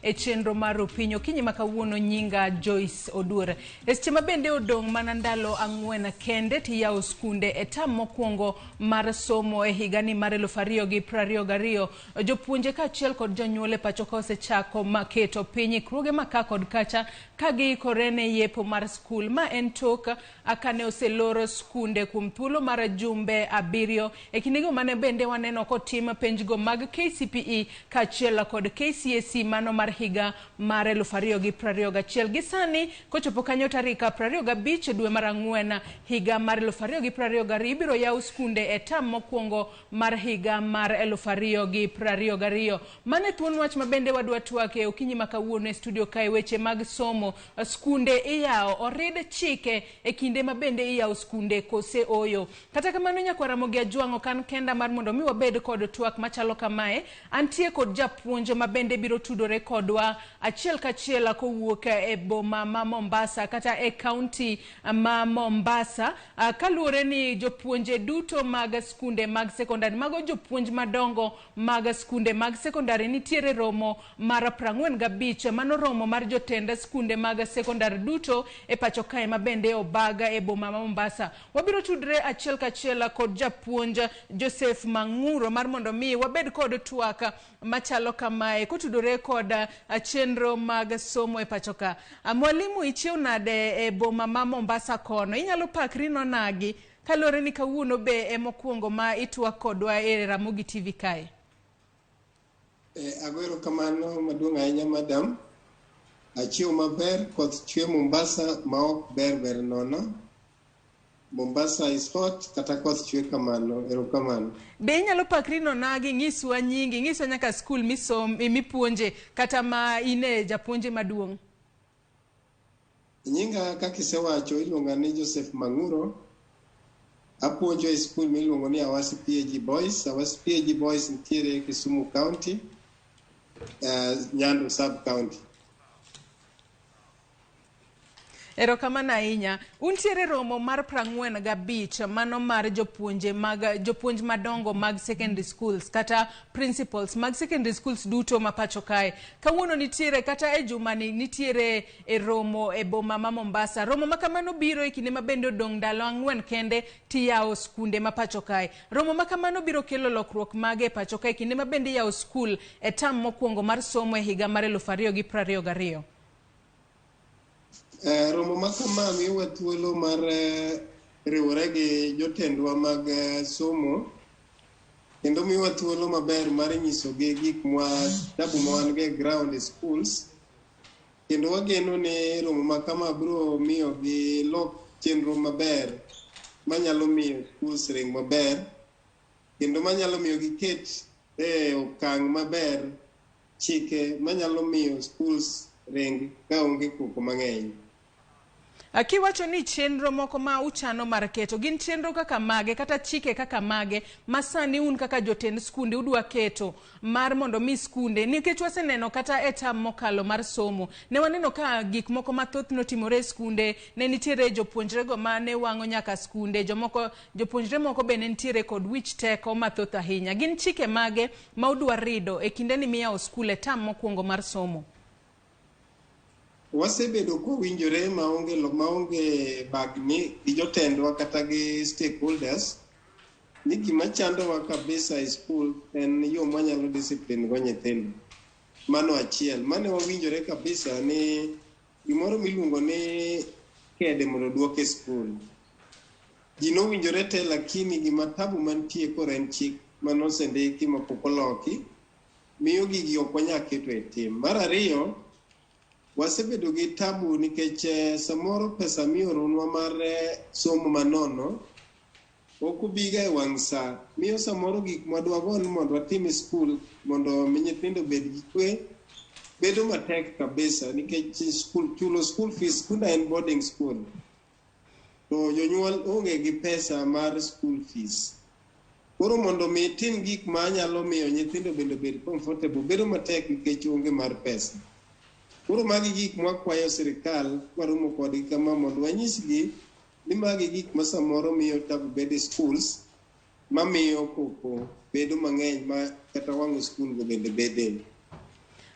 e chenro mar Opinyi Okinyi ma kawuono. Nyinga Joyce Oduor. E seche ma bende odong' mana ndalo 4 kende tiyawo skunde e tam mokwongo mar somo e higani mar 2022. Jopuonje kaachiel kod jonyuol e pacho ka osechako keto piny ikruoge ma ka kod kacha ka giikore ne yepo mar skul. Ma en tok kane oselor skunde kuom thuolo mar jumbe 7 e kindego mane bende waneno kotim penjgo mag KCPE kaachiel kod KCSE mano mar higa mar 2021. Gi sani kochopo kanyo tarik 25 dwe mar 4 higa mar 2022 ibiro yaw skunde e tam mokwongo mar higa mar 2022. Mano e thuon wach ma bende wadwa twak e okinyi ma kawuono e studio kae, weche mag somo. Skunde iyawo, orid chike e kinde ma bende iyawo skunde kose oyo? Kata kamano, nyakwar Ramogi Ajwang', ok an kenda mar mondo mi wabed kod twak machalo kamae. Antie kod japuonj ma bende biro tudore kodwa achiel kachiel kowuok e boma ma Mombasa kata e kaunti ma Mombasa, kaluwore ni jopuonje duto mag skunde mag sekondari, mago jopuonj madongo mag skunde mag sekondari, nitiere romo mar 45, mano romo mar jotend skunde mag sekondari duto e pacho kae ma bende obaga e boma ma Mombasa. Wabiro tudre achiel kachiel kod japuonj Joseph Mang'uro mar mondo mi wabed kod twak machalo kamae kotudore kod chenro mag somo e pacho ka. Mwalimu, ichiew nade e boma ma Mombasa kono? Inyalo pakri nonagi kaluwore ni kawuono be emokwongo ma itwak kodwa e Ramogi TV kae? Ago erokamano maduong' ahinya, madam. Achiew maber, koth chwe Mombasa ma ok ber ber nono. Mombasa is hot kata koth chwe kamano. Erokamano. Be inyalo pakri nonagi, ng'iswa nyingi, ng'iswa nyaka skul misom, mipuonje kata ma ine japuonje maduong'? Nyinga kaka isewacho iluonga ni Joseph Mang'uro. Apuonjo e skul miluongo ni Awasi PAG Boys. Awasi PAG Boys nitiere Kisumu County, Nyando Sub County. Erokamano ahinya. Untiere romo mar 45, mano mar jopuonje mag jopuonj madongo mag secondary schools kata principals mag secondary schools duto ma pacho kae. Kawuono nitiere kata e jumani nitiere e romo e boma ma Mombasa. Romo ma kamano biro e kinde ma bende odong' ndalo 4 kende tiyawo skunde ma pacho kae. Romo ma kamano biro kelo lokruok mage e pacho kae kinde ma bende iyawo skul e tam mokwongo mar somo e higa mar 2022? Romo ma kama miyowa thuolo mar riwore gi jotendwa mag somo kendo miyowa thuolo maber mar nyisogi gik mwa tabu ma wan go e ground e schools, kendo wageno ni romo ma kama biro miyo gilok chenro maber manyalo miyo schools ring maber kendo manyalo miyo giket e okang' maber chike manyalo miyo schools ring kaonge koko mang'eny. Kiwacho ni chenro moko ma uchano mar keto, gin chenro kaka mage kata chike kaka mage ma sani un kaka jotend skunde udwa keto mar mondo mi skunde, nikech waseneno kata e tam mokalo mar somo ne waneno ka gik moko mathoth notimore e skunde, ne nitiere jopuonjrego ma ne wang'o nyaka skunde, jomoko jopuonjre moko be ne nitiere kod wich teko mathoth ahinya. Gin chike mage ma udwa rido e kinde ni miyawo skul e tam mokwongo mar somo? Wasebedo kwawinjore maonge bagni gi jotendwa kata gi stakeholders ni gima chandowa kabisa e skul en yo mwanyalo discipline go nyithindo. Mano achiel. Mane wawinjore kabisa ni gimoro miluongo ni kede mondo oduok e skul. Ji nowinjore te, lakini gima tabu mantie koro en chik manosendiki mapok oloki miyo gigi ok wanyal keto e tim. Mar ariyo, wasebedo gi tabu nikech samoro pesa mioronwa mar somo manono ok obiga e wang' sa. Miyo samoro gik mwadwago ni mondo watim e skul mondo mi nyithindo obed gi kwe bedo matek kabisa nikech skul, chulo school fees, skunda en boarding school to jonyuol onge gi pesa mar school fees. Koro mondo mi itim gik ma nyalo miyo nyithindo bende obed comfortable bedo matek nikech onge mar pesa. Koro magi gik mwakwayo sirikal kwaromo kodgi kama mondo wanyisgi ni magi gik ma samoro miyo tabu bedo e schools mamiyo koko bedo mang'eny ma kata wang'o skul go bende bede.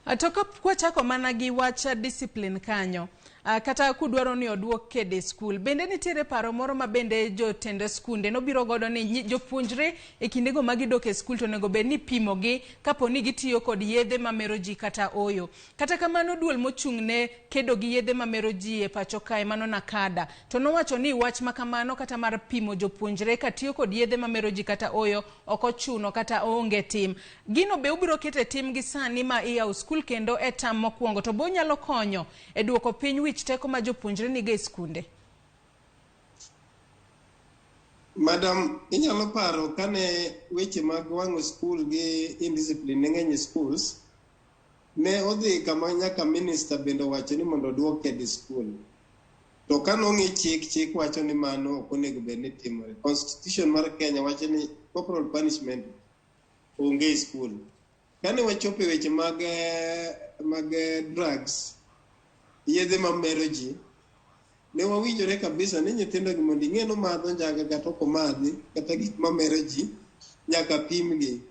To ka kwachako mana gi wach discipline kanyo, kata kudwaro ni oduok kede e skul, bende nitiere paro moro ma bende jotend skunde nobiro godo ni jopuonjre e kindego ma gidok e skul to onego bed ni ipimogi kapo ni gitiyo kod yedhe mamero ji kata oyo. Kata kamano duol mochung' ne kedo gi yedhe mamero ji e pacho kae mano NACADA to nowacho ni wach ma kamano kata mar pimo jopuonjre ka tiyo kod yedhe mamero ji kata oyo ok ochuno kata oonge tim. Gino be ubiro keto e tim gi sani ma iyawo skul kendo e tam mokwongo to be onyalo konyo e duoko piny wich teko ma jopuonjre nigo e skunde? Madam, inyalo paro kane weche mag wang'o skul gi indiscipline ne ng'eny e schools, ne odhi kama nyaka minister bende owacho ni mondo oduok ked e skul. To ka nong'i chik, chik wacho ni mano ok onego bed ni timore. Constitution mar Kenya wacho ni corporal punishment onge e skul. Kane wachopo e weche mag drugs, yedhe mamero ji, ne wawinjore kabisa ni nyithindo gi mondo ing'e ni omadho njaga kata ok omadhi, kata gik mamero ji, nyaka pimgi.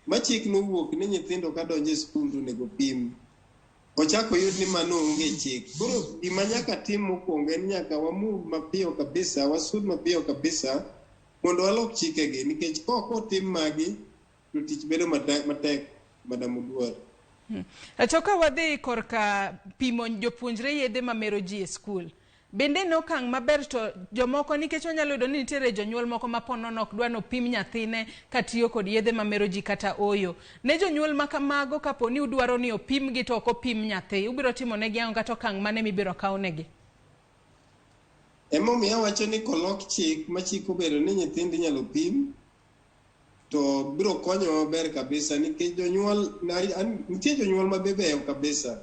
Ma chik nowuok ni nyithindo kadonjo e skul to onego pim. Ochako oyud ni mano onge chik. Koro gima nyaka tim mokwongo en nyaka wa move mapiyo kabisa, wasud mapiyo kabisa mondo walok chikegi nikech ka ok otim magi to tich bedo matek, Madam Oduor. To ka wadhi korka pimo jopuonjre yedhe mamero ji e skul, bende en okang' maber to jomoko nikech wanyalo yudo ni nitiere jonyuol moko ma ponono ok dwa ni opim nyathine katiyo kod yedhe mamero ji kata oyo. Ne jonyuol ma kamago kapo ni udwaro ni opimgi to ok opim nyathi, ubiro timo negi ang'o kata okang' mane mibiro kaw negi? Emomiyo awacho ni kolok chik ma chik obedo ni nyithindo inyalo pim, to biro konyowa maber kabisa nikech jonyuol, nitie jonyuol mabe beyo kabisa.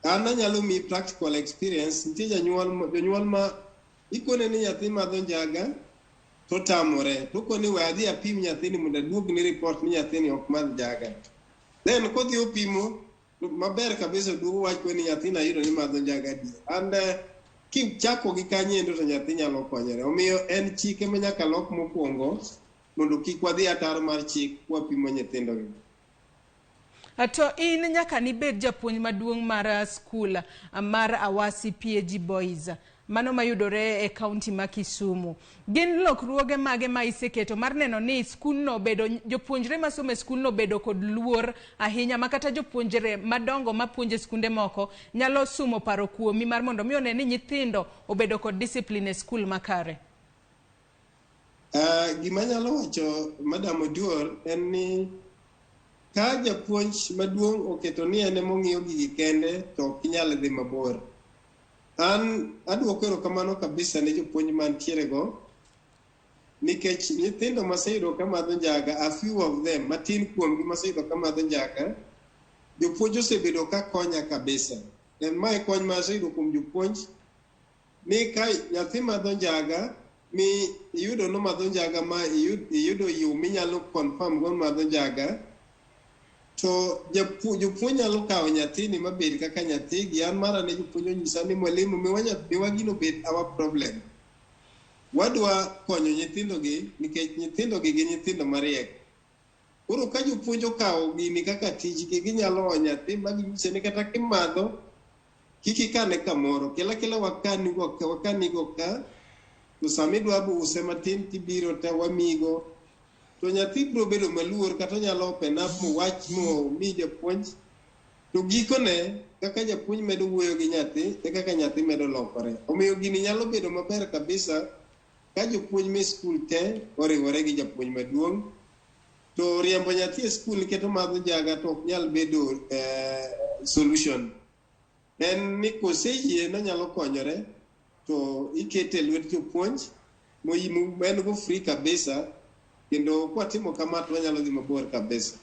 An anyalo miyi practical experience, nitie jonyuol ma ikone ni nyathi madho njaga to tamore, to okone we adhi apim nyathini mondo aduogni report ni nyathini ok madh njaga. Then kodhi opimo maber kabisa oduogo wach ni nyathina ayudo ni madho njaga adier. And kichako gi kanyo endo to nyathi nyalo konyore. Omiyo en chike ma nyaka lok mokwongo mondo kik wadhi ataro mar chik kwapimo nyithindogi. To in nyaka nibed japuonj maduong' mar skul mar Awasi PAG Boys, mano mayudore e kaunti ma Kisumu. Gin lokruoge mage ma iseketo mar neno ni skulno obedo, jopuonjre masomo e skulno obedo kod luor ahinya ma kata jopuonjre madongo mapuonjo e skunde moko nyalo sumo paro kuomi mar mondo mi one ni nyithindo obedo kod discipline e skul makare? Gima anyalo wacho, Madam Oduor, en ni ka japuonj maduong' oketo ni en ema ong'iyo gigi kende to ok inyal dhi mabor. An aduoko erokamano kabisa ne jopuonj mantiere go nikech nyithindo maseyudo ka madho njaga, a few of them, matin kuomgi maseyudo ka madho njaga, jopuonj osebedo ka konya kabisa. En mae kony ma aseyudo kuom jopuonj ni ka nyathi madho njaga mi iyudo nomadho njaga ma iyudo yo minyalo confirm go madho njaga, to jopuonj nyalo kawo nyathini mabed kaka nyathigi. An mara ne jopuonj onyisa ni mwalimu miwa gino bed our problem. Wadwa konyo nyithindogi nikech nyithindogi gin nyithindo mariek. Koro ka jopuonj okawo gini kaka tijgi, ginyalo ho nyathi ma ginyise ni kata kimadho, kik ikane kamoro, kel akela wakanigo ka, to sama idwa use matin tibiro to wamiyigo. To nyathi biro bedo maluor kata onyalo open up mowach momi japuonj. To gikone, kaka japuonj medo wuoyo gi nyathi, e kaka nyathi medo lokore. Omiyo gini nyalo bedo maber kabisa ka jopuonj me skul te oriwore gi japuonj maduong'. To riembo nyathi e skul nikech omadho njaga to ok nyal bedo solution. En ni koseyie nonyalo konyore to ikete e lwet jopuonj en go free kabisa kendo kwatimo kama to wanyalo dhi mabor kabisa.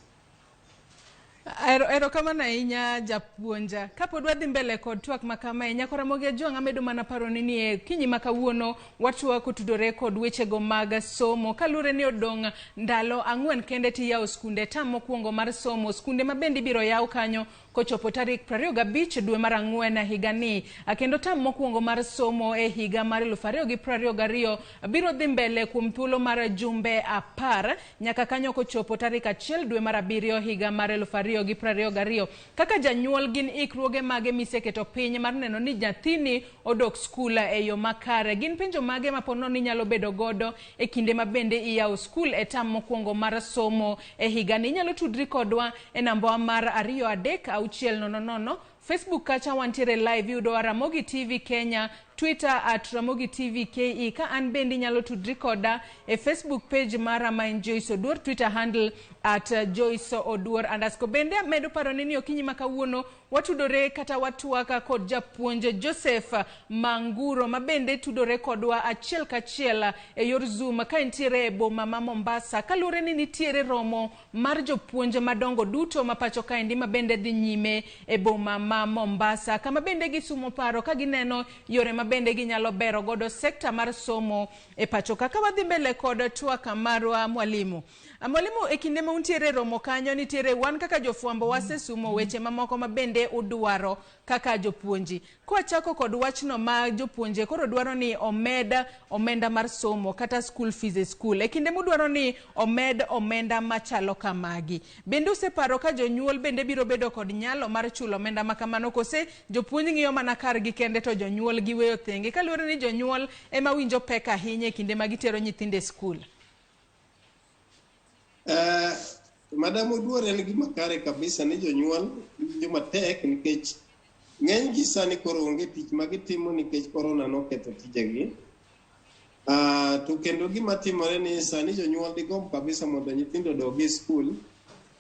Erokamano ahinya japuonja. Kapod wadhi mbele kod twak ma kamae, nyako Ramogi Ajwang' amedo mana paroni ni e kinyi ma kawuono watwak otudore kod wechego mag somo. Kaluwore ni odong' ndalo 4 kende tiyawo skunde tam mokwongo mar somo. Skunde ma bende ibiro yaw kanyo kochopo tarik 25 dwe mar ang'wen higani. Kendo tam mokwongo mar somo e higa mar 2022 biro dhi mbele kuom thuolo mar jumbe 10 nyaka kanyo kochopo tarik 1 dwe mar 7 higa mar 2022. Kaka janyuol, gin ikruoge mage miseketo piny mar neno ni nyathini odok skul e yo makare? Gin penjo mage ma po nono inyalo bedo godo e kinde ma bende iyawo skul e tam mokwongo mar somo e higani? Inyalo tudri kodwa e namba mar 23600. Facebook kacha wantiere live, iyudowa Ramogi TV Kenya, Twitter @RamogiTVKE. Ka an bende inyalo tudri koda e Facebook page mara ma en Joyce Oduor, Twitter handle @JoyceOduor_. Bende amedo paroni ni okinyi ma kawuono watudore kata watwaka kod japuonj Joseph Manguro ma bende tudore kodwa achiel kachiel e yor Zoom ka entiere e boma ma Mombasa, kaluwore ni nitiere romo mar jopuonj madongo duto ma pacho kaendi ma bende dhi nyime e boma ma Mombasa, kama bende gisumo paro ka gineno yore ma bende ginyalo bero godo sekta mar somo e pacho ka. Ka wadhi mbele kod twak marwa, mwalimu. Mwalimu, e kinde ma untiere e romo kanyo, nitiere wan kaka jofwambo wasesumo weche mamoko ma bende udwaro kaka jopuonji. Kwachako kod wachno ma jopuonje koro dwaro ni omed omenda mar somo kata school fees e skul. E kinde mudwaro ni omed omenda machalo kamagi, bende useparo ka jonyuol bende biro bedo kod nyalo mar chulo omenda ma kamano, kose jopuonj ng'iyo mana kargi kende to jonyuol giweyo thenge, kaluwore ni jonyuol ema winjo pek ahinya e kinde ma gitero nyithindo e skul? Madam Oduor, en gima kare kabisa ni jonyuol winjo matek nikech ng'eny gi sani koro onge tich ma gitimo nikech corona noketho tijegi. To kendo gima timore ni sani jonyuol digomb kabisa mondo nyithindo odog e skul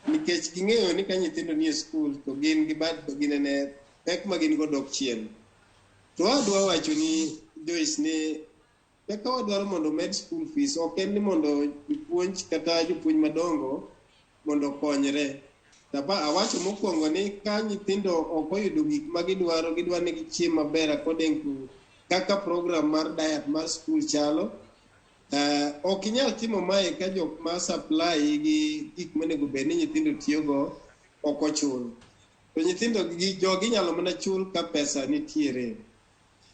nikech ging'eyo ni ka nyithindo nie skul to gin gi bad ginene pek ma gin go dok chien. To adwa wacho ni Joyce ni kaka wadwaro mondo omed school fees, ok en ni mondo jopuonj kata jopuonj madongo mondo okonyre. Tapa awacho mokwongo ni ka nyithindo ok oyudo gik ma gidwaro, gidwaro ni gichiem maber according to kaka program mar diet mar school chalo. Ok inyal timo mae ka jok ma supply gi gik monego bed ni nyithindo tiyogo ok ochul. To nyithindo gi jogi inyalo mana chul ka pesa nitiere.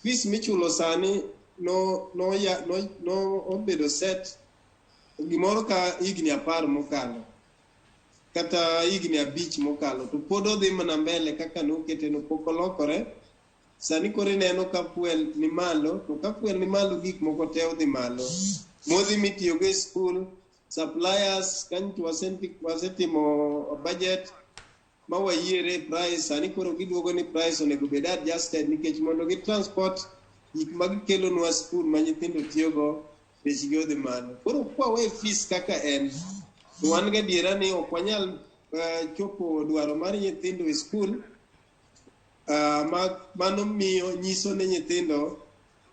Fees michulo sani no no ya no, no obedo set gimoro ka higni 10 mokalo kata higni 5 mokalo, to pod odhi mana mbele kaka nokete no, pok olokore. Sani koro ineno ka fuel ni malo, to ka fuel ni malo, gik moko te odhi malo, modhi mitiyogo e skul, suppliers. Kanyo wasetimo budget ma wayiere price. Sani koro giduogo ni price onego bed adjusted nikech mondo gi transport gik ma gikelonwa skul ma nyithindo tiyogo, bechgi odhi malo. Koro kwawe fees kaka en, to wan gadiera ni ok wanyal chopo dwaro mar nyithindo e skul. Ma, mano miyo nyiso ni nyithindo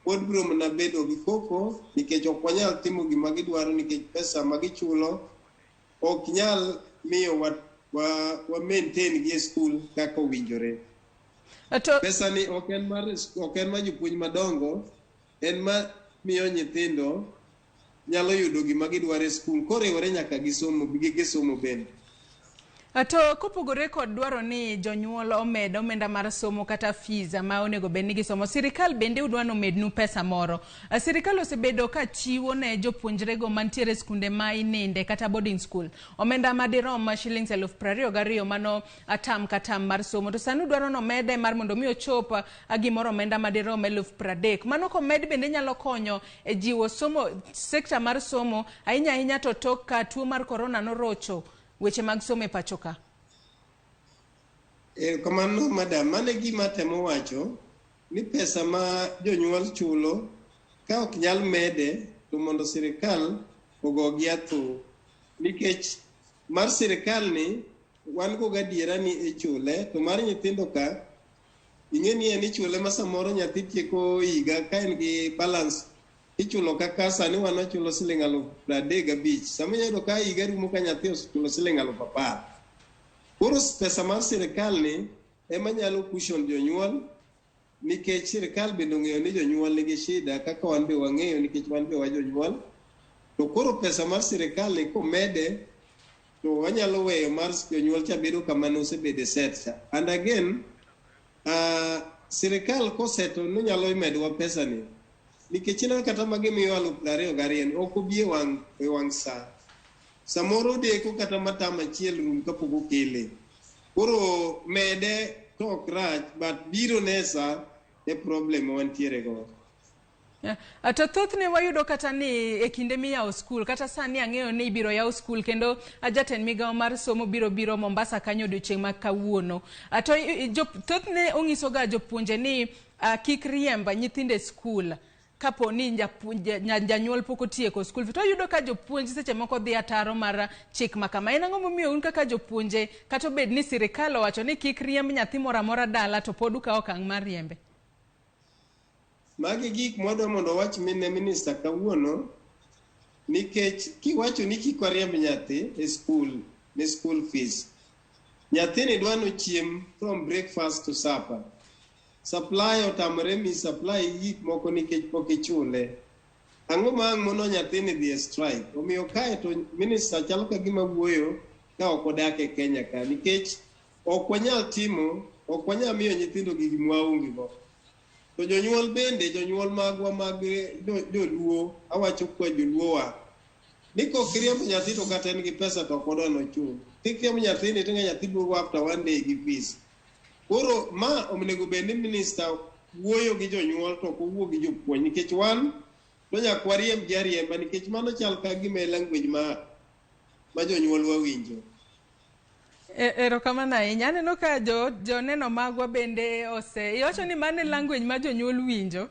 pod biro mana bedo gi koko nikech ok wanyal timo gima gidwaro nikech pesa ma gichulo ok nyal miyo wa maintain gi e skul kaka owinjore. To Pesa ni ok en mar jopuonj madongo, en ma miyo nyithindo nyalo yudo gima gidwaro e skul koriwore nyaka gi somo, gige somo bende. To kopogore kod dwaro ni jonyuol omed omenda mar somo kata fees ma onego bed ni gisomo, sirikal bende udwa ni omednu pesa moro. Sirikal osebedo ka chiwo ne jopuonjrego mantiere e skunde ma ininde kata boarding school omenda madirom shillings 22,000, mano tam ka tam mar somo. To sani udwaro ni omede mar mondo mi ochop gimoro omenda madirom 30,000. Mano komed bende nyalo konyo e jiwo somo, sekta mar somo ahinya ahinya to tok ka tuo mar corona norocho weche mag somo e pacho ka. Erokamano, madam. Mano e gima atemo wacho ni pesa ma jonyuol chulo ka ok nyal mede, to mondo sirikal ogogi atho, nikech mar sirikal ni wan go gadiera ni ichule, to mar nyithindo ka ing'e ni en ichule ma samoro nyathi tieko higa ka en gi balance. Ichulo kaka sani wan wachulo siling 35,000, sama inyalo yudo ka higa rumo ka nyathi osechulo siling 10,000. Koro pesa mar sirikal ni ema nyalo cushion jonyuol nikech sirikal bende ong'eyo ni jonyuol nigi shida kaka wan be wang'eyo, nikech wan be wa jonyuol. To koro pesa mar sirikal ni komede to To wanyalo weyo mar jonyuol cha bedo kama nosebede set cha. And again, sirikal koseto nonyalo medowa pesa ni. Nikech ineno kata magimiyo 22,000 ok obi e wang' sa. Samoro deko kata matam achiel rum kapok okele. Koro mede to ok rach, but biro ne sa e problem ma wantiere go. To thothne wayudo kata ni e kinde miyawo skul, kata sani ang'eyo ni ibiro yaw skul kendo jatend migawo mar somo biro biro Mombasa kanyo odiochieng' ma kawuono. To thothne onyiso ga jopuonje ni kik riemb nyithindo e skul kapo ni janyuol pok otieko skul fee. To wayudo ka jopuonj seche moko dhi ataro mar chik ma kama. En ang'o momiyo un kaka jopuonje, kata obed ni sirikal owacho ni kik riemb nyathi moro amora dala, to pod ukawo okang' mar riembe? Magi gik mwadwa mondo wach ne minister kawuono, nikech kiwacho ni kik wariemb nyathi e skul ne school fees, nyathini dwa nochiem from breakfast to supper. Supply otamore mi supply gik moko nikech pok ichule. Ang'o ma ang' mono nyathini dhi e strike? Omiyo kae to minister chalo ka gima wuoyo ka ok odak e Kenya ka, nikech ok wanyal timo, ok wanyal miyo nyithindo gigi mwaonge go. To jonyuol bende, jonyuol magwa mag joluo, awacho kwa joluowa, ni kok iriembo nyathi to kata en gi pesa to ok odwa nochul. Kiriembo nyathini to nyathi duogo after one day gi fees. Koro ma onego bed ni minister wuoyo gi jonyuol to ok owuo gi jopuonj, nikech wan to nyaka wariemb gi ariemba, nikech mano chal ka gima e language ma jonyuol wawinjo. Erokamano ahinya. Aneno ka joneno magwa bende ose iwacho ni mano e language ma jonyuol winjo.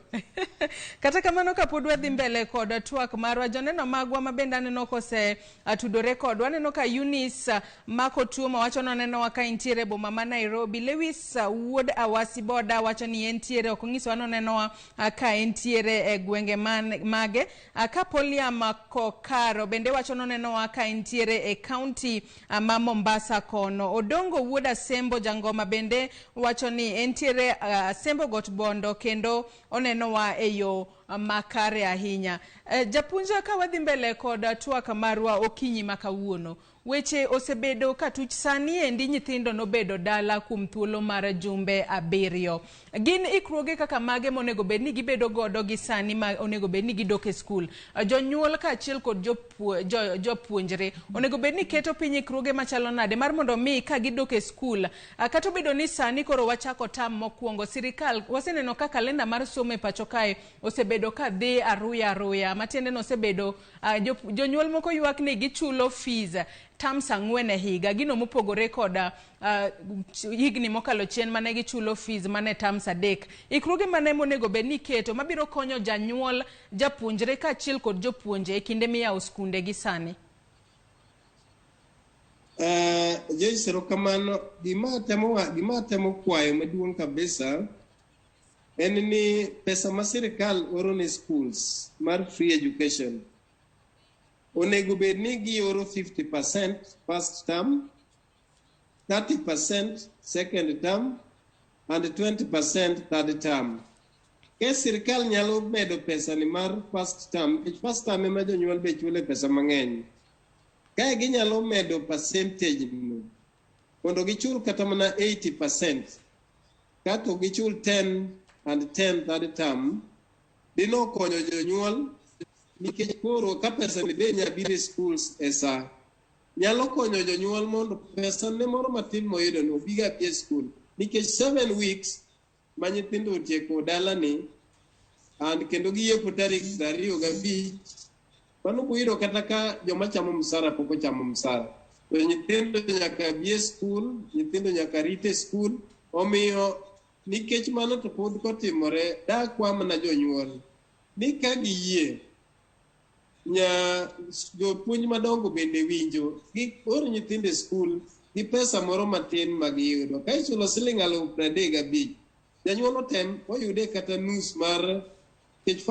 Kata kamano, kapod wadhi mbele kod twak marwa, joneno magwa ma bende aneno kose tudore kodwa. Aneno ka Eunice Mako Tuoma wacho ni onenowa ka entiere e boma ma Nairobi. Lewis wuod Awasi Boda wacho ni entiere, ok onyisowa ni onenowa ka entiere e gwenge mage. Ka Poliam Kokaro bende wacho ni onenowa ka entiere e county ma Mombasa kono. Odongo wuod Asembo Jangoma bende wacho ni entiere Asembo Got Bondo kendo onenowa e yo makare ahinya. Japuonj, ka wadhi mbele kod twak marwa okinyi ma kawuono, weche osebedo ka tuch. Sani endi nyithindo nobedo dala kuom thuolo mar jumbe 7. Gin ikruoge kaka mage monego bed ni gibedo godo gi sani ma onego bed ni gidok e skul? Jonyuol kaachiel kod jopuonjre onego bed ni keto piny ikruoge machalo nade mar mondo mi ka gidok e skul, kata obedo ni sani koro wachako tam mokwongo, sirikal waseneno ka kalenda mar somo e pacho kae osebedo ka dhi aruya aruya, matiende ni osebedo jonyuol moko ywak ni gichulo fees terms 4 e higa, gino mopogore kod higni mokalo chien mane gichulo fees mane terms 3. Ikruoge mane monego bed ni iketo mabiro konyo janyuol, japuonjre kaachiel kod jopuonje e kinde miyawo skunde gi sani? Joyce, erokamano. Gima atemo kwayo maduong' kabisa en ni pesa ma sirikal oro ne schools mar free education onego bed ni gioro 50% first term, 30% second term and 20% third term. Ke sirikal nyalo medo pesa ni mar first term, nikech first term ema jonyuol be chule pesa mang'eny. Kae ginyalo medo percentage no mondo gichul kata mana 80%, kato gichul 10 and 10 third term, dino konyo jonyuol, nikech koro ka pesa ni be nya biro e schools e sa nyalo konyo jonyuol mondo pesa ne moro matin moyudo no obiga e school, nikech 7 weeks ma nyithindo otieko dalani and kendo giyepo tarik 25, mano boyudo kata ka joma chamo msara pok ochamo msara, to nyithindo nyaka bi e skul, nyithindo nyaka rit e skul. Omiyo nikech mano to pod kotimore, dakwa mana jonyuol ni ka giyie nya jopuonj madongo bende winjo gi or nyithindo e skul gi pesa moro matin ma giyudo. Ka ichulo siling 35,000, janyuol otem oyude kata nus mar, nikech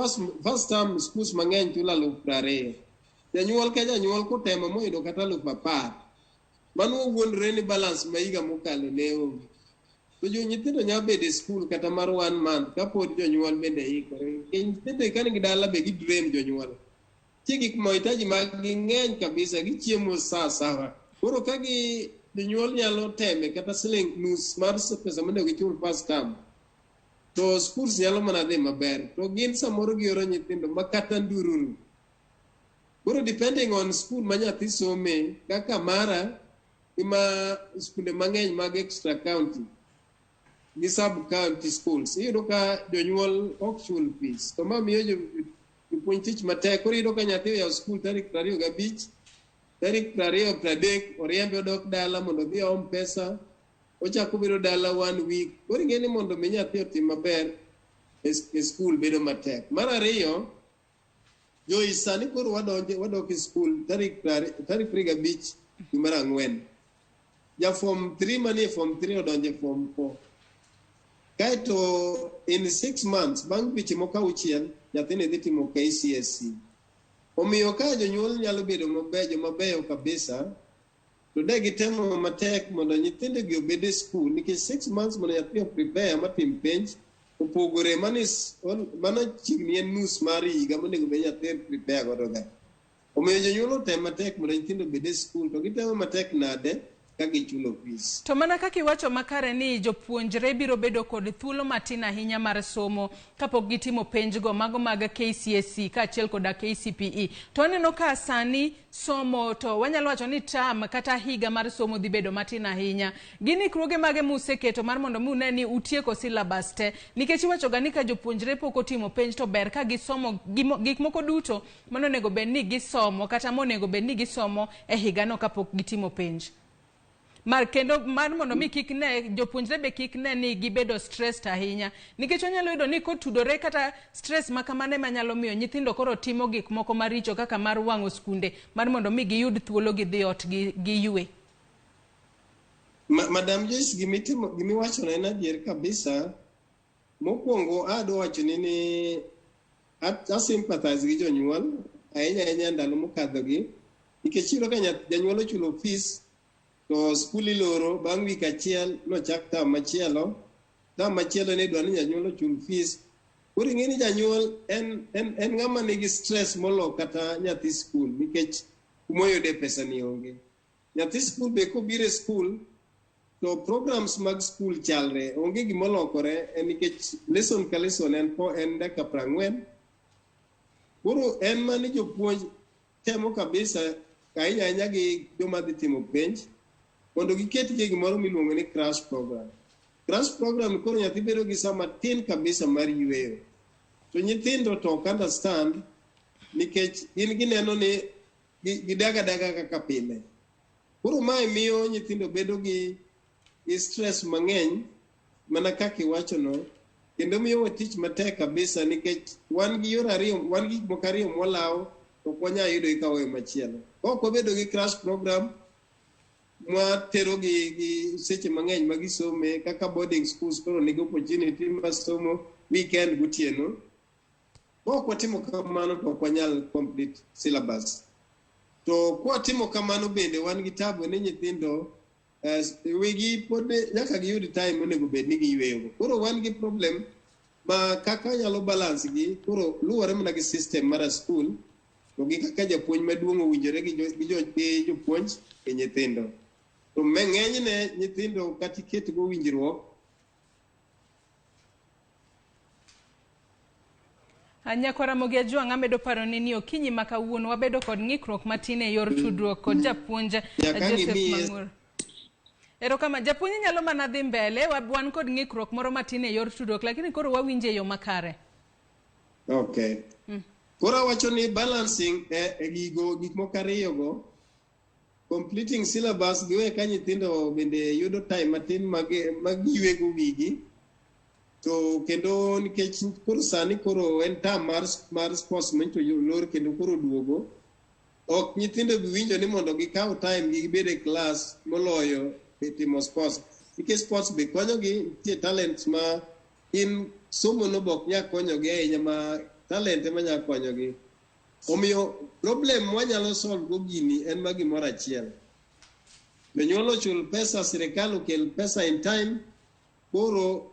first term schools mang'eny chulo 20,000. Janyuol ka janyuol kotemo moyudo kata 10,000, mano owuondore ni balance ma higa mokalo ne onge, to jo nyithindo nyalo bedo e skul kata mar one month kapod jonyuol bende ikore, nikech nyithindo ka nigi dala be gidrain jonyuol. Nitie gik mahitaji mag gi ng'eny kabisa, gichiemo sa sawa. Koro ka gi jonyuol nyalo teme kata siling nus mar pesa monego gichul first term, to schools nyalo mana dhi maber. To gin samoro gioro nyithindo ma kata ndururu. Koro depending on school ma nyathi some, kaka mara gi ma skunde mang'eny mag extra county gi sub county schools, iyudo ka jonyuol ok chul fees. To ma miyo jopuonj tich matek. Koro iyudo ka nyathi oyawo skul tarik 25, tarik 20 30 oriembe odok dala mondo odhi oom pesa, ochako obedo dala one week. Koro ing'e ni mondo mi nyathi otim maber e skul bedo matek. Mar ariyo, Joyce, sani koro wadonjo wadok e skul tarik 25 dwe mar ang'wen. Ja form 3 manie form 3 odonjo e form 4. Kaeto in 6 months, bang' dweche moko 6, nyathini dhi timo KCSE. Omiyo ka jonyuol nyalo bedo mabeyo, mabeyo kabisa, to de gitemo matek mondo nyithindogi obed e skul nikech 6 months mondo nyathi o prepare matim penj opogore. Mano mano chiegni en nus mar higa monego bed nyathi prepare godo ga. Omiyo jonyuol otem matek mondo nyithindo obed e skul, to gitemo matek nade ka gichulo fees? To mana kaka iwacho makare ni jopuonjre biro bedo kod thuolo matin ahinya mar somo kapok gitimo penjgo mago mag KCSE kaachiel koda KCPE. To aneno ka sani somo to wanyalo wacho ni term kata higa mar somo dhi bedo matin ahinya. Gin ikruoge mage museketo mar mondo mi une ni utieko syllabus te? Nikech iwacho ga ni ka jopuonjre pok otimo penj to ber ka gisomo gik moko duto manonego bed ni gisomo kata monego bed ni gisomo e higano kapok gitimo penj. Mar kendo mar mondo mi kik ne jopuonjre be kik ne ni gibedo stressed ahinya, nikech wanyalo yudo ni kotudore kata stress ma kamano ema nyalo miyo nyithindo koro timo gik moko maricho kaka mar wang'o skunde mar mondo mi giyud thuolo gidhi ot gi giywe. Madam Joyce, gimitimo gimiwachono en adier kabisa. Mokwongo adwa wachoni ni a sympathize gi jonyuol ahinya ahinya ndalo mokadhogi, nikech iyudo ka janyuol ochulo fees to skul iloro bang' wik achiel nochak term machielo. Term machielo ni idwa ni janyuol ochul fees. Koro ing'e ni janyuol en ng'ama nigi stress molo kata nyathi skul, nikech kumoyude pesa ni onge. Nyathi skul be kobiro e skul to programs mag skul chalre, onge gimolokore en nikech lesson ka lesson en po en dakika 40. Koro en mani jopuonj temo kabisa ahinya ahinya gi joma dhi timo penj mondo giket gi gimoro miluongo ni crash program. Crash program koro nyathi bedo gi sa matin kabisa mar yueyo. To nyithindo to ok understand nikech gin gineno ni gidag adaga kaka pile. Koro mae miyo nyithindo bedo gi stress mang'eny mana kaka iwachono, kendo miyowa tich matek kabisa nikech wan gi yore ariyo, wan gi gik moko ariyo mwalawo to ok wanyal yudo gi kaweyo machielo. Ka ok wabedo gi crash program mwatero gi seche mang'eny ma gisome kaka boarding schools koro nigi opportunity mar somo weekend gotieno. Ka ok watimo kamano to ok wanyal complete syllabus. To kwatimo kamano bende wan gi tabu ni nyithindo wigi pod nyaka giyud time monego bed ni giyweyogo. Koro wan gi problem ma kaka nyalo balance gi koro luwore mana gi system mar school to gi kaka japuonj maduong' owinjore gi jopuonj gi nyithindo. To ng'enyne nyithindo kata iketgo winjruok. Nyakwa Ramogi Ajwang', amedo paroni ni okinyi ma kawuono wabedo kod ng'ikruok matin e yor tudruok kod japuonj Nyaka ang' Joseph imiye Mang'ur. Erokamano. Japuonj nyalo mana dhi mbele, wan kod ng'ikruok moro matin e yor tudruok, lakini koro wawinje e yo makare. Okay. Koro awacho ni balancing e gigo gik moko ariyo go, completing syllabus giwe ka nyithindo bende yudo time matin mag giywego wigi. To kendo nikech koro sani koro en term mar sports manyocha olor kendo koro duogo, ok nyithindo bi winjo ni mondo gikaw time gi gibed e class moloyo e timo sports. Nikech sports be konyogi, nitie talents ma in somo no be ok nyal konyogi ahinya ma talent ema nyalo konyogi. Omiyo problem mwanyalo solve go gini en ma gimoro achiel. Jonyuol ochul pesa, sirikal okel pesa in time, koro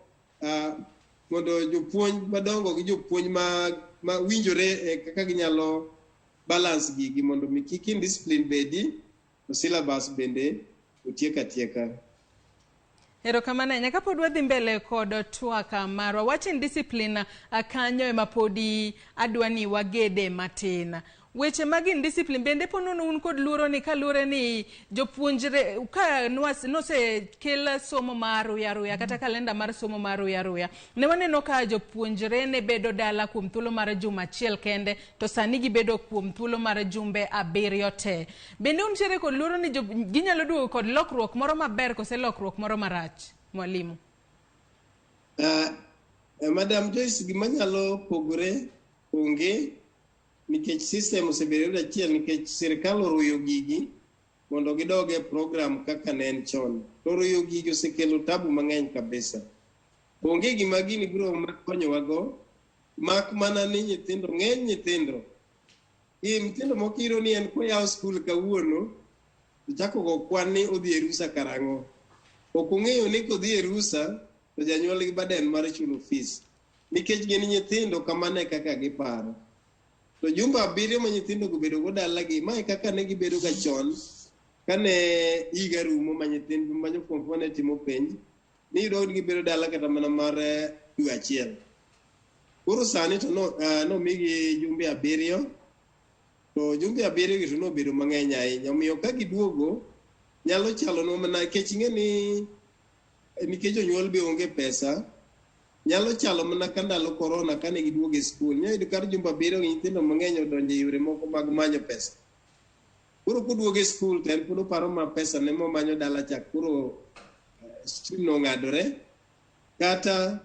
mondo jopuonj madongo gi jopuonj ma winjore e kaka ginyalo balance gigi mondo mi kik indiscipline bedi. to syllabus bende otiek atieka. Erokamano ahinya. Kapod wadhi mbele kod twak marwa, wach indiscipline kanyo ema podi adwa ni wagede matin. Weche mag indiscipline bende po nono un kod luoro ni kaluwore ni jopuonjre ka nosekel somo mar aruya aruya kata kalenda mar somo mar aruya aruya, ne waneno ka jopuonjre ne bedo dala kuom thuolo mar juma achiel kende to sani gibedo kuom thuolo mar jumbe 7 te. Bende untiere kod luoro ni ginyalo duogo kod lokruok moro maber kose lokruok moro marach, mwalimu? Madam Joyce, gima nyalo pogore onge nikech system osebedo achiel, nikech sirikal oruyo gigi mondo gidog e program kaka ne en chon. To ruyo gigi osekelo tabu mang'eny kabisa. Onge gima gini biro konyowago, mak mana ni nyithindo, ng'eny nyithindo. Nyithindo moko iyudo ni en koyawo skul kawuono, to chako go kwan ni odhi e rusa karang'o. Ok ong'eyo ni kodhi e rusa, to janyuol gi burden mar chulo fees. Nikech gin nyithindo, kamano e kaka giparo. To jumbe 7 ma nyithindo go bedo go dalagi, mae kaka ne gibedo ga chon, kane higa rumo ma nyithindo ma jo form 4 ne timo penj, niyudo ni gibedo dala kata mana mar dwe achiel. Koro sani to nomigi jumbe 7, to jumbe 7 gi to nobedo mang'eny ahinya. Omiyo ka giduogo, nyalo chalonwa mana, nikech ing'e ni nikech jonyuol be onge pesa, nyalo chalo mana ka ndalo korona kane giduogo e skul. Inyalo yudo kar jumbe 7 gi nyithindo mang'eny odonjo e yore moko mag manyo pesa. Koro koduogo e skul to en pod oparo ma pesa ne momanyo dala cha koro stream no ong'adore. Kata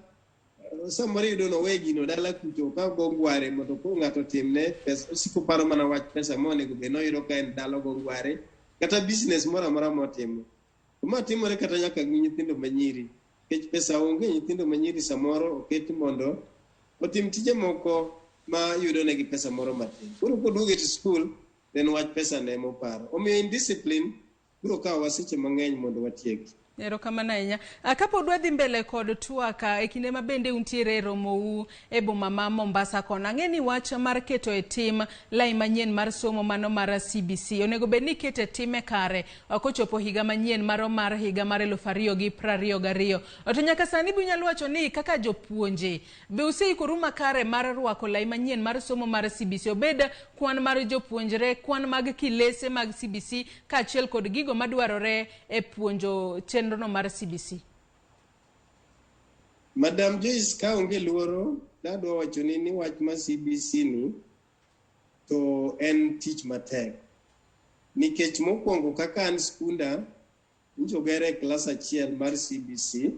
samoro iyudo ni owe gino dala kucho ka ogo ngware mondo koro ng'ato otimne pesa, osiko paro mana wach pesa monego bed ni oyudo ka en dala ogo ngware, kata business moro amora motimo. To ma timore kata nyaka gi nyithindo manyiri. Nikech pesa onge, nyithindo manyiri samoro oket mondo otim tije moko ma yudo negi pesa moro matin. Koro koduogo e skul, then wach pesa ne moparo. Omiyo indiscipline biro kawowa seche mang'eny mondo watieki. Erokamano ahinya. Kapod wadhi mbele kod twak e kinde ma bende untiere e romou e boma ma Mombasa kono, ang'e ni wach mar keto e tim lai manyien mar somo mano mar CBC onego bed ni ikete e time kare kochopo higa manyien maro mar higa mar 2022. To nyaka sani be unyalo wacho ni kaka jopuonje be useikoru makare mar rwako lai manyien mar somo mar CBC, obed kwan mar jopuonjre, kwan mag kilese mag CBC kaachiel kod gigo madwarore e puonjo chenrono mar CBC? Madam Joyce, ka onge luoro, nadwa wacho ni wach mar CBC ni to en tich matek. Nikech mokwongo kaka an skunda, nyocha ogere klas achiel mar CBC,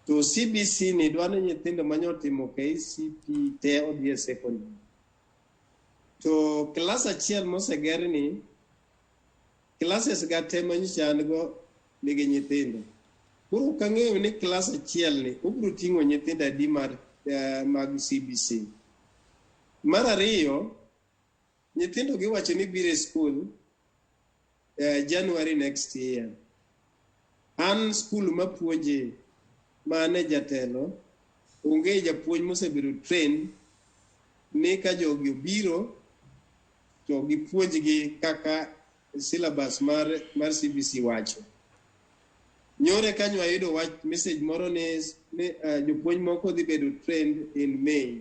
to CBC ni dwa ni nyithindo manyotimo KCPE te odhi e secondary. To klas achiel moseger ni, classes ga te manyocha an go nigi nyithindo. Koro ok ang'eyo ni klas achiel ni obiro ting'o nyithindo adi mag CBC. Mar ariyo, nyithindo giwacho ni biro e skul January next year. An skul mapuonje ma ane jatelo, onge japuonj mosebedo trained ni ka jogi obiro to gipuonjgi kaka syllabus mar CBC wacho. Nyore kanyo ayudo wach message moro ni jopuonj moko dhi bedo trained in May.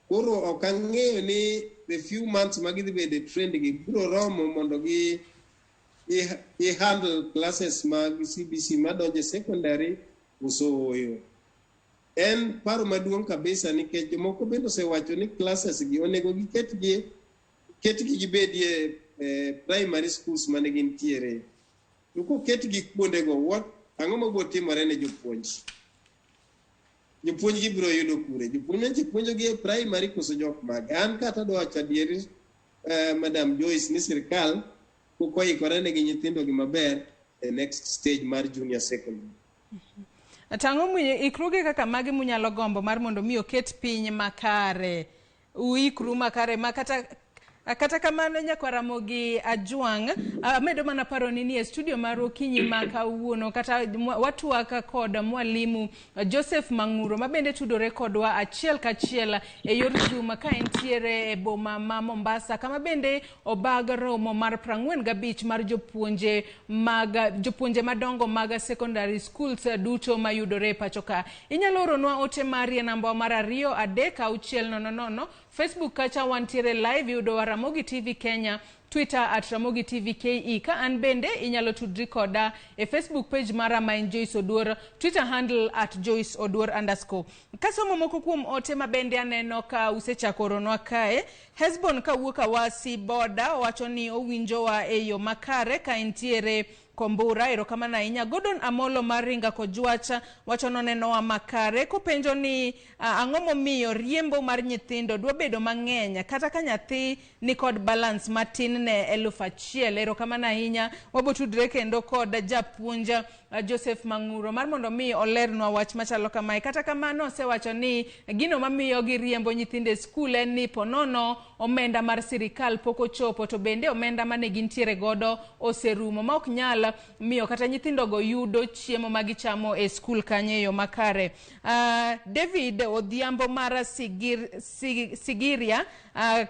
Koro ok ang'eyo ni the few months ma gidhi bedo trained gi biro romo mondo gi handle classes mag CBC madonjo e secondary koso ooyo. En paro maduong' kabisa nikech jomoko bende osewacho ni classes gi onego ketgi gibedie primary schools mane gintiere. To koketgi kuondego, ang'o mabiro timore ne jopuonj? Jopuonj gi biro yudo kure? Jopuonj manyicha puonjogi e primary koso jok mage? An kata adwa wacho adieri, Madam Joyce, ni sirikal pok oikore ne gi nyithindo gi maber e next stage mar junior secondary. To ang'o ikruoge kaka mage munyalo gombo mar mondo mi oket piny makare? Uikru makare ma kata Kata kamano nyakwa Ramogi Ajwang', amedo mana paroni ni e studio mar okinyi ma kawuono kata watwak kod mwalimu Joseph Mang'uro mabende tudore kodwa achiel kachiel e yor Zoom ka entiere e boma ma Mombasa kama bende obag romo mar 45 mar jopuonje mag jopuonje madongo mag secondary schools duto mayudore e pacho ka. Inyalo oronwa ote mari e namba mar 2 3 6 0 0. Facebook kacha wantiere live yudowa Ramogi TV Kenya, Twitter at Ramogi TV KE. Ka an bende inyalo tudri koda e Facebook page mara ma en Joyce Oduor, Twitter handle at Joyce Oduor underscore. Kasomo moko kuom ote ma bende aneno ka usechako oronwa kae, Hesbon kawuok Awasi boda owacho ni owinjowa e yo makare ka entiere Kombura, erokamano ahinya. Gordon Amolo mar Ringa Kojwacha wacho nonenowa makare kopenjo ni ang'o momiyo riembo mar nyithindo dwa bedo mang'eny kata ka nyathi nikod balance matin ne 1000. Erokamano ahinya. Wabotudre kendo kod japuonj Joseph Mang'uro mar mondo mi olernwa wach machalo kamae. Kata kamano osewacho ni gino mamiyo giriembo nyithindo e skul en ni ponono omenda mar sirikal pok ochopo to bende omenda mane gintiere godo oserumo ma ok nyal miyo kata nyithindogo yudo chiemo ma gichamo e skul kanyo e yo makare. David Odhiambo mar Sigiria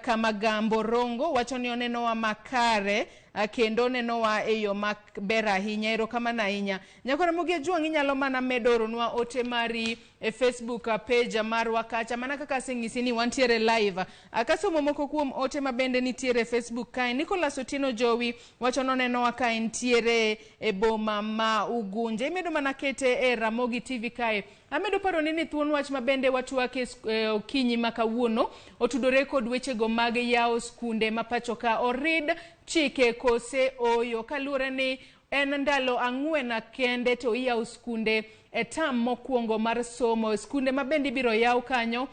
Kamagambo Rongo wacho ni onenowa makare kendo onenowa e yo maber ahinya. Erokamano ahinya. Nyakwa Ramogi Ajwang' inyalo mana medo oronwa ote mari e Facebook page marwa kacha mana kaka aseng'isi ni wantiere live. Kasomo moko kuom ote mabende nitiere e Facebook kae, Nicholas Otieno Jowi wacho nonenowa ka entiere e boma ma Ugunja. Imedo mana kete e Ramogi TV kae. Amedo paroni ni thuon wach mabende watwak e okinyi ma kawuono otudore kod wechego mag yawo skunde ma pacho ka. Orid chike kose oyo kaluwore ni en ndalo 4 kende to iyawo skunde e tam mokwongo mar somo. Skunde mabende ibiro yaw kanyo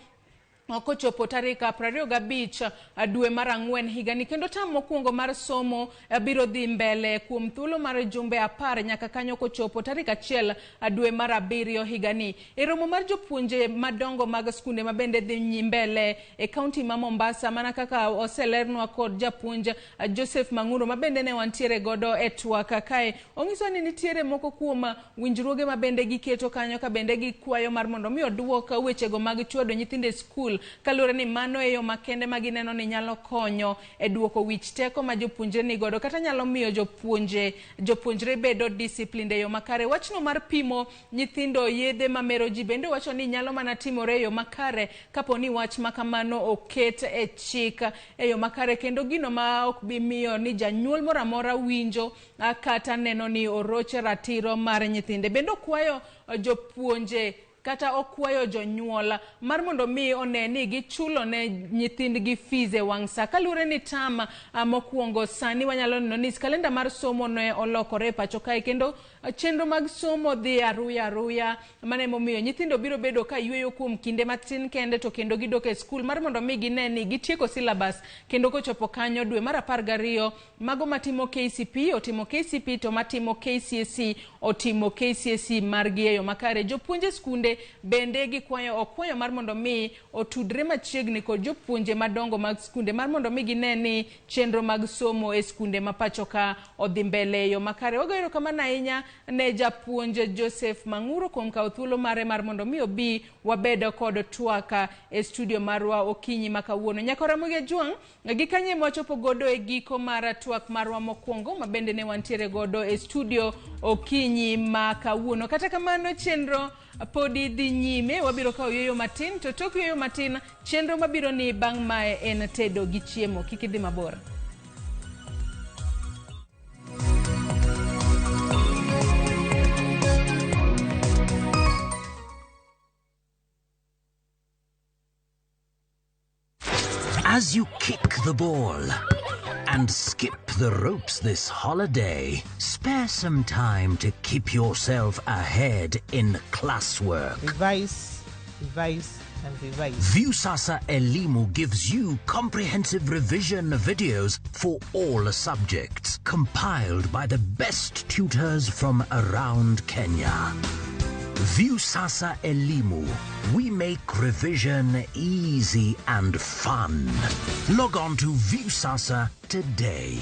kochopo tarik 25 dwe mar 4 higani, kendo tam mokwongo mar somo biro dhi mbele kuom thuolo mar jumbe 10 nyaka kanyo kochopo tarik 1 dwe mar 7 higani. E romo mar jopuonje madongo mag skunde mabende dhi mbele e kaunti ma Mombasa, mana kaka oselernwa kod japuonj Joseph Mang'uro mabende ne wantiere godo e twak kae, onyiso ni nitiere moko kuom winjruoge mabende giketo kanyo ka bende gikwayo mar mondo mi oduok wechego mag chwado nyithindo e skul kaluwore ni mano e yo makende ma gineno ni nyalo konyo e duoko wich teko ma jopuonjre ni godo kata nyalo miyo jopuonjre bedo disciplined e yo makare. Wachno mar pimo nyithindo yedhe mamero ji bende wacho ni nyalo mana timore e yo makare kapo ni wach ma kamano oket e chik e yo makare, kendo gino ma ok bi miyo ni janyuol moro amora winjo kata neno ni oroche ratiro mar nyithinde. Bende okwayo jopuonje kata okwayo jonyuol mar mondo mi one ni gichulo ne nyithindgi fees e wang' sa. Kaluwore ni tam mokwongo sani wanyalo neno ni kalenda mar somo ne olokore e pacho kae kendo chenro mag somo dhi aruya aruya, mano emomiyo nyithindo biro bedo ka yweyo kuom kinde matin kende to kendo gidok e skul mar mondo mi gine ni gitieko syllabus, kendo kochopo kanyo dwe mar 12 mago matimo KCPE otimo KCPE to matimo KCSE otimo KCSE margi e yo makare. Jopuonje skunde bende gikwayo okwayo mar mondo mi otudre machiegni kod jopuonje madongo mag skunde mar mondo mi gine ni chenro mag somo e skunde ma pacho ka odhi mbele e yo makare. Wagoyo erokamano ahinya ne japuonj Joseph Mang'uro kuom kawo thuolo mare mar mondo mi obi wabed kod twak e studio marwa okinyi ma kawuono. Nyaka Ramogi Ajwang' gi kanye mwachopo godo e giko mar twak marwa mokwongo ma bende ne wantiere godo e studio okinyi ma kawuono. Kata kamano chenro podi dhi nyime, wabiro kawo yueyo matin to tok yueyo matin chenro mabiro ni bang' mae en tedo gi chiemo. Kik idhi mabor. As you kick the ball and skip the ropes this holiday, spare some time to keep yourself ahead in classwork. Revise, revise, and revise. Viusasa Elimu gives you comprehensive revision videos for all subjects, compiled by the best tutors from around Kenya. Viusasa Elimu. We make revision easy and fun. Log on to Viusasa today.